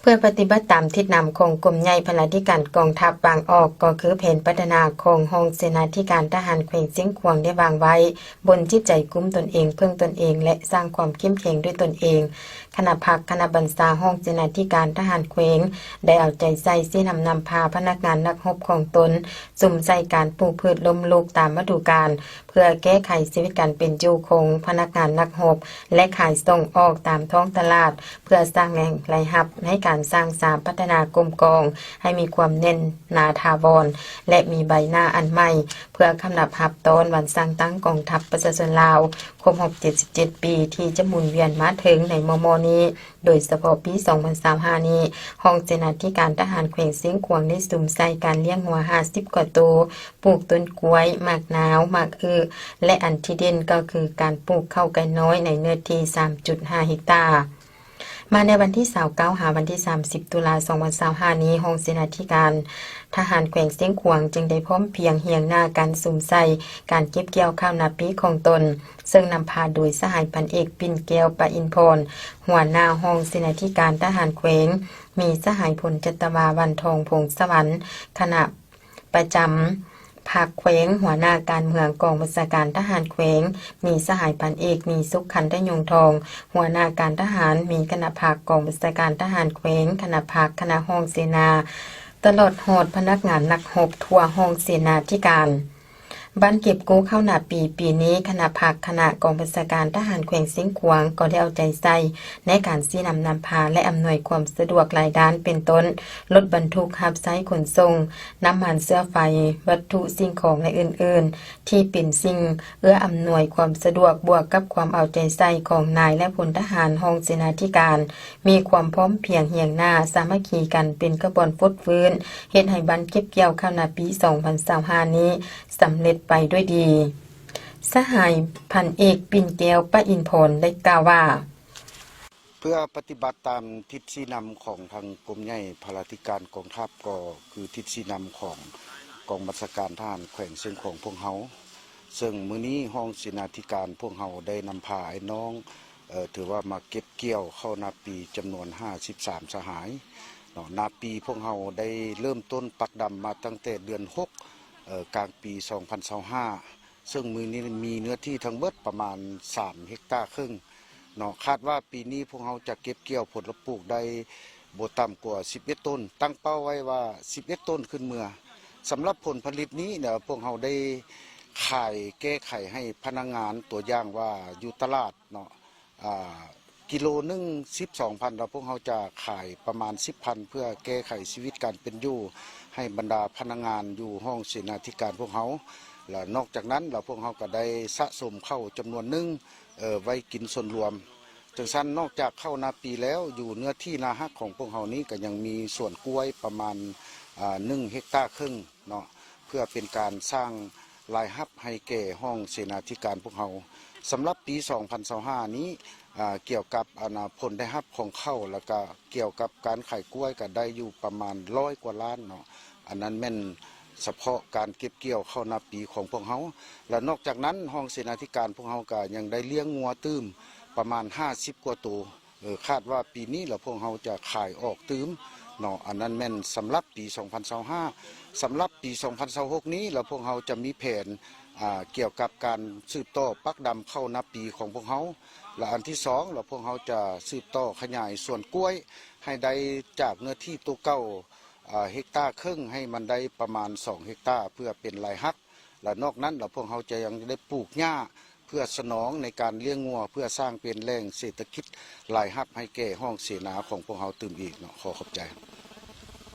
ເພື່ອປະຕິບັດຕາມທິດນຳຂອງກົມໃຫຍ່ພະລາທິການກອງທັບວາງອອກ ກໍຄືແຜນພັດທະນາຂອງຫ້ອງເສນາທິການທະຫານແຂວງຊຽງຂວາງໄດ້ວາງໄວ້, ບົນຈິດໃຈກຸ້ມຕົນເອງ, ເພິ່ງຕົນເອງ ແລະ ສ້າງຄວາມເຂັ້ມແຂງດ້ວຍຕົນເອງ. ຄະນະພັກ, ຄະນະບັນຊາຫ້ອງເສນາທິການທະຫານແຂວງ ໄດ້ເອົາໃຈໃສ່ຊີ້ນຳນຳພາພະນັກງານນັກຮົບຂອງຕົນ ສຸມໃສ່ການປູກພືດລົ້ມລຸກຕາມລະດູການ ເພື່ອແກ້ໄຂຊີວິດການເປັນຢູ່ຂອງພະນັກງານນັກຮົບ ແລະ ຂາຍສົ່ງອອກຕາມທ້ອງຕະຫຼາດ ເພື່ອສ້າງແຫຼ່ງລາຍຮັບໃນການສ້າງສາມພັດທະນາກົມກອງໃຫ້ມີຄວາມແໜ້ນໜາຖາວອນ ແລະ ມີໃບໜ້າອັນໃໝ່ ເພື່ອກຳລັບຮັບຕ້ອນວັນສ້າງຕັ້ງກອງທັບປະຊາຊົນລາວ ຄົບຮອບເຈັດສິບເຈັດປີ ທີ່ຈະໝູນວຽນມາເຖິງໃນມໍ່ໆນີ້. ໂດຍສະເພາະປີສອງພັນຊາວຫ້ານີ້, ຫ້ອງເສນາທິການທະຫານແຂວງຊຽງຂວາງໄດ້ສຸມໃສ່ການລ້ຽງງົວຫ້າສິບກວ່າໂຕ, ປູກຕົ້ນກ້ວຍ, ໝາກນາວ, ໝາກອຶ ແລະ ອັນທີ່ເດັ່ນກໍຄືການປູກເຂົ້າໄກ່ນ້ອຍໃນເນື້ອທີ່ສາມຈຸດຫ້າເຮັກຕາ. ມາໃນວັນທີຊາວເກົ້າ ຫາວັນທີສາມສິບ ຕຸລາ ສອງພັນຊາວຫ້ານີ້, ຫ້ອງເສນາທິການທະຫານແຂວງຊຽງຂວາງຈຶ່ງໄດ້ພ້ອມພຽງຮຽງໜ້າກັນສຸມໃສ່ການເກັບກ່ຽວເຂົ້ານາປີຂອງຕົນ, ເຊິ່ງນຳພາໂດຍສະຫາຍພັນເອກ ປິ່ນແກ້ວ ປະອິນພອນ ຫົວໜ້າຫ້ອງເສນາທິການທະຫານແຂວງ, ມີສະຫາຍພົນຈັດຕະວາ ວັນທອງ ພົງສະຫວັນ ຄະນະປະຈຳພັກແຂວງ, ຫົວໜ້າການເມືອງກອງບັນຊາການທະຫານແຂວງ, ມີສະຫາຍພັນເອກ ມີສຸກ ຄັນທະຍົງທອງ ຫົວໜ້າການທະຫານ, ມີຄະນະພັກກອງບັນຊາການທະຫານແຂວງ, ຄະນະພັກ, ຄະນະຫ້ອງເສນາ ຕະຫຼອດຮອດພະນັກງານນັກຮົບທົ່ວຫ້ອງເສນາທິການ. ບັນເກັບກູ້ເຂົ້ານາປີ ປີນີ້ ຄະນະພັກ, ຄະນະກອງບັນຊາການທະຫານແຂວງຊຽງຂວາງ ກໍໄດ້ເອົາໃຈໃສ່ໃນການຊີ້ນຳນຳພາ ແລະ ອຳນວຍຄວາມສະດວກຫຼາຍດ້ານ ເປັນຕົ້ນ ລົດບັນທຸກຮັບໃຊ້ຂົນສົ່ງ, ນ້ຳມັນເຊື້ອໄຟ, ວັດຖຸສິ່ງຂອງ ແລະ ອື່ນໆ ທີ່ເປັນສິ່ງເອື້ອອຳນວຍຄວາມສະດວກ ບວກກັບຄວາມເອົາໃຈໃສ່ຂອງນາຍ ແລະ ພົນທະຫານຫ້ອງເສນາທິການ ມີຄວາມພ້ອມພຽງຮຽງໜ້າ ສາມັກຄີກັນເປັນຂະບວນຟົດຟື້ນ ເຮັດໃຫ້ບັນເກັບກ່ຽວເຂົ້ານາປີສອງພັນຊາວຫ້ານີ້ສຳເລັດໄປດ້ວຍດີ. ສະຫາຍພັນເອກ ປິ່ນແກ້ວ ປະອິນພອນ ໄດ້ກ່າວວ່າ: ເພື່ອປະຕິບັດຕາມທິດຊີ້ນຳຂອງທາງກົມໃຫຍ່ພະລາທິການກອງທັບ ກໍຄືທິດຊີ້ນຳຂອງກອງບັນຊາການທະຫານແຂວງຊຽງຂວາງພວກເຮົາ, ເຊິ່ງມື້ນີ້ຫ້ອງເສນາທິການພວກເຮົາໄດ້ນຳພາອ້າຍນ້ອງ ເອີ ຖືວ່າມາເກັບກ່ຽວເຂົ້ານາປີຈຳນວນຫ້າສິບສາມສະຫາຍເນາະ. ນາປີພວກເຮົາໄດ້ເລີ່ມຕົ້ນປັກດຳມາຕັ້ງແຕ່ເດືອນຫົກ ເອີ ກາງປີສອງພັນຊາວຫ້າ ເຊິ່ງມື້ນີ້ມີເນື້ອທີ່ທັງເບິດປະມານສາມເຮັກຕາເຄິ່ງເນາະ. ຄາດວ່າປີນີ້ພວກເຮົາຈະເກັບກ່ຽວຜົນລະປູກໄດ້ບໍ່ຕ່ຳກວ່າສິບເອັດໂຕນ, ຕັ້ງເປົ້າໄວ້ວ່າສິບເອັດໂຕນຂຶ້ນເມືອ. ສຳລັບຜົນຜະລິດນີ້ນະ ພວກເຮົາໄດ້ຂາຍແກ້ໄຂໃຫ້ພະນັກງານ, ຕົວຢ່າງວ່າຢູ່ຕະຫຼາດເນາະ ອາ ກິໂລໜຶ່ງສິບສອງພັນ ແລ້ວພວກເຮົາຈະຂາຍປະມານສິບພັນ ເພື່ອແກ້ໄຂຊີວິດການເປັນຢູ່ໃຫ້ບັນດາພະນັກງານຢູ່ຫ້ອງເສນາທິການພວກເຮົາ. ແລະ ນອກຈາກນັ້ນແລ້ວ ພວກເຮົາກໍໄດ້ສະສົມເຂົ້າຈຳນວນໜຶ່ງ ເອີ ໄວ້ກິນສ່ວນລວມ. ຈັ່ງຊັ້ນ ນອກຈາກເຂົ້ານາປີແລ້ວ ຢູ່ເນື້ອທີ່ນາຮັກຂອງພວກເຮົານີ້ ກໍຍັງມີສວນກ້ວຍປະມານ ອາ ໜຶ່ງເຮັກຕາເຄິ່ງເນາະ ເພື່ອເປັນການສ້າງລາຍຮັບໃຫ້ແກ່ຫ້ອງເສນາທິການພວກເຮົາ. ສຳລັບປີສອງພັນຊາວຫ້ານີ້ ອາ ກ່ຽວກັບ ອັນ ອາ ຜົນໄດ້ຮັບຂອງເຂົ້າ ແລ້ວກະກ່ຽວກັບການຂາຍກ້ວຍ ກະໄດ້ຢູ່ປະມານຮ້ອຍກວ່າລ້ານເນາະ. ອັນນັ້ນແມ່ນສະເພາະການເກັບກ່ຽວເຂົ້ານາປີຂອງພວກເຮົາ. ແລະ ນອກຈາກນັ້ນ ຫ້ອງເສນາທິການພວກເຮົາກະຍັງໄດ້ລ້ຽງງົວຕື່ມປະມານຫ້າສິບກວ່າໂຕ. ເອີ ຄາດວ່າປີນີ້ລະພວກເຮົາຈະຂາຍອອກຕື່ມເນາະ. ອັນນັ້ນແມ່ນສຳລັບປີສອງພັນຊາວຫ້າ. ສຳລັບປີສອງພັນຊາວຫົກນີ້ລະ ພວກເຮົາຈະມີແຜນ ອາ ກ່ຽວກັບການສືບຕໍ່ປັກດຳເຂົ້ານາປີຂອງພວກເຮົາ. ລະອັນທີສອງລະ ພວກເຮົາຈະສືບຕໍ່ຂະຫຍາຍສວນກ້ວຍໃຫ້ໄດ້ຈາກເນື້ອທີ່ໂຕເກົ່າ ອາ ເຮັກຕາເຄິ່ງ ໃຫ້ມັນໄດ້ປະມານສອງເຮັກຕາ ເພື່ອເປັນລາຍຮັບ. ແລະ ນອກນັ້ນລະ ພວກເຮົາຈະຍັງໄດ້ປູກຫຍ້າເພື່ອສະໜອງໃນການລ້ຽງງົວ ເພື່ອສ້າງເປັນແຫຼ່ງເສດຖະກິດລາຍຮັບໃຫ້ແກ່ຫ້ອງເສນາຂອງພວກເຮົາຕື່ມອີກເນາະ. ຂໍຂອບໃຈ.